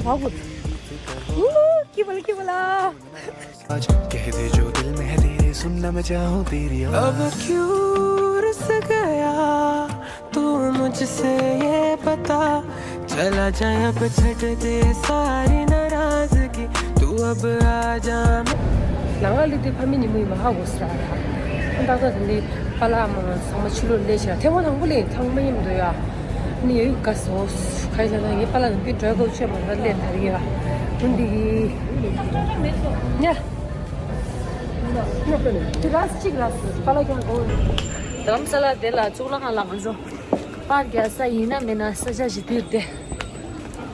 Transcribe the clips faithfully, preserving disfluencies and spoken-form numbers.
भागो। ऊ, के बोला, के बोला? कह दे जो दिल में है तेरे, सुनना मैं चाहूँ तेरी आवाज़। अब क्यों रुस गया तू मुझसे, ये बता। चला जाए अब छट दे सारी नाराज़गी, तू अब आ जा। ལ་ང་ལི་དེ་ཕ་མེས་ཉིན་མོ་ཡིན་མ་ཧ་གོ་སྲ་ར། ཏག་ཏག་དེ་འདི་པཱ་ལགས་མ་ཚང་མ་ཕྱི་ལོགས་སླེབས་ཤག་ཐེངས་མ་དང་པོ་ལས་ཚང་མ་མཉམ་དུ་ཡ། ནི་ཡོད་ག་སོ། ག་ཡིན་ཟེར་ན་ངའི་པཱ་ལགས་དང་པི་ཌ་རའི་ཝར་ཆོས་མ་ར་སླེབས་ད་རེད་ཡ། འོན་ཏེ་གི། ཉ། དེ་ར་གཅིག་ར་པཱ་ལགས་ཀྱང་གོ། རྡ་རམ་ས་ལ་དེ་ལ་གཙུག་ལག་ཁང་ལ་ང་ཚོ་པར་རྒྱག་ས་ཡིན་ན་མིན་ན་ས་ཆ་ཞིག་དེར་བསྡད།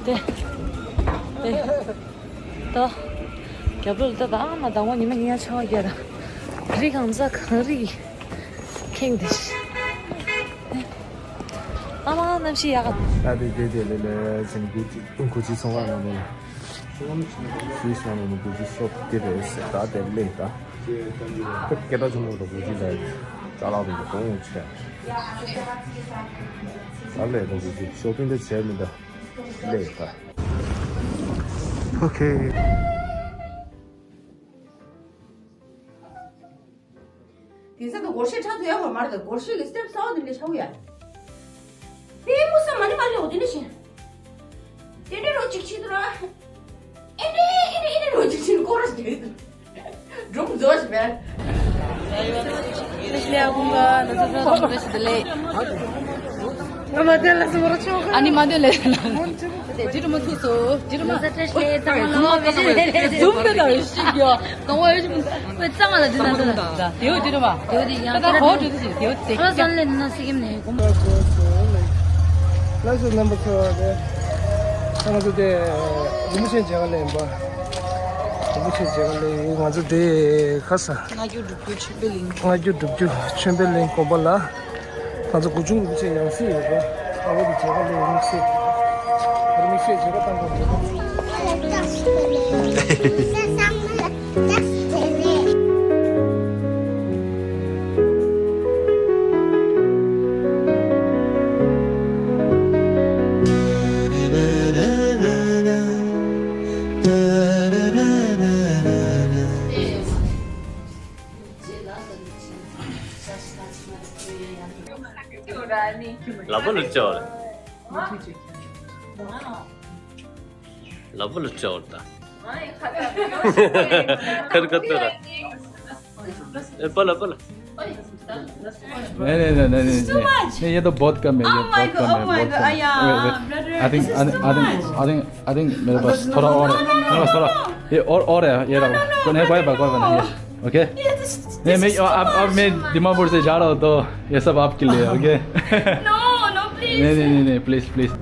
དེ། དེ། ད། རྒྱབ་ལོགས་ལ་ད་ད་མ་ད་ངོ་ཉི་མ་ཉི་ཡ་ཆང་བ་རྒྱག་ད། རི་གང་ས་གངས་རི་ཁེངས་དེ། ཨ་མ་གནམ་གཤིས་ཡག་ག་ད་དེ་དེ་དེ་ལེ་ལེ་ཟིན་གུ་ཅི་གུ་ཅི་སོང་བ་ང་ནོ། སུའི་སོང་ནོ་གུ་ཅི་ཤོབ་དེ་རེད་ཟེར་ད་དེ་ལེ་ད། ཁོ་སྐད་གྲགས་ཆེན་པོ་ད་གུ་ཅི་ད་ཅ་ལག་དེ་གོང་ཆེ། ད་ལེ་ད་གུ་ཅི་ཤོ་པིང་དེ་བྱས་མི་ད། ལེ་ད། ཨོ་ཁེ། དེང་སང་གི་སྒོར་གཞས་ཁྲག་ཐུག་ཡག་པ་མ་རེད། སྒོར་གཞས་ཀྱི་སི་ཊེབ་གསར་པ་དེ་འདྲ་ཆགས་ཀྱི་ཡ། དེ་མོ་ས་མ་ནི་མ་རེད། འོ་དེ་འདྲ་བཞིན། དེ་འདྲ་རོ་གཅིག་བྱེད་དུ་ར། ཨེ་འདྲ་ཨེ་འདྲ་ཨེ་འདྲ་རོ་གཅིག་བྱེད་ཀོ་ར་ཞིག་རེད། སྒྲུང་རྫོགས་ཤིག་མེད། ཨ་མ་དེ་ལ་སོང་ར་ཆོག་ཨ་ནི་མ་དེ་ལས་ལ། ཇི་རུ་མ་ཐུག་སོ། ཇི་རུ་མ། ཛུམ་དེ་དང་ཤིག་ཡོད། གང་བ་ཡོད་ཅིག་མི་འདུག་དཔེ་གཙང་མ་ལ་འདི་ན་འདི་ན་དེའུ་ཇི་རུ་མ། དེའུ་དེ་ཡང་ད་ད་གོ་དེ་དེ་དེའུ་དེ་ཁ་སང་ལས་ན་སི་ཀིམ་ནས་གོམ། ལགས་སོ་རྣམ་པ་ཚོ། ང་ཚོ་དེ་རིན་པོ་ཆེ་མཇལ་ཁ་ལ་ཡིན་པ། རིན་པོ་ཆེ་མཇལ་ཁ་ལ་ཡིན། ང་ཚོ་དེ་ཁ་ས། སྔ་འགྱུར་སྒྲུབ་རྒྱུ་ཆོས་འཕེལ་གླིང་། སྔ་འགྱུར་སྒྲུབ་རྒྱུ་ཆོས་འཕེལ་གླིང་དགོན་པ་ལ། ང་ཚོ་དགུ་ཆུང་རིན་པོ་ཆེ་ཡང་སྲིད་ཡོད་པ། ཨ་བོ་དེ་མཇལ་ཁ་ལས་དམིགས་བསལ། དམིགས་བསལ་མཇལ་ཁ་བཏང་དགོས་འདུག་ལབ་པ་ལ་ལྕགས་ལ། ལབ་པ་ལ་ལྕགས་ལ་ད། ཁར་ཁ་ཏུ་ར། ཨེ་པ་ལ་པ་ལ། नहीं, नहीं, नहीं, नहीं, नहीं, नहीं, ये तो बहुत कम है, ये बहुत कम है, बहुत कम है। Wait, wait। I think, I think, I think, I think, I think मेरे पास थोड़ा और है, मेरे पास थोड़ा, ये और, और है, ये रहा। नहीं, कोई बात, कोई बात नहीं, ये, ओके? नहीं, मैं, अब, अब मैं दीमापुर से जा रहा हूँ, तो ये सब आपके लिए, ओके? No, no, please। नहीं, नहीं, नहीं, नहीं, प्लीज, प्लीज।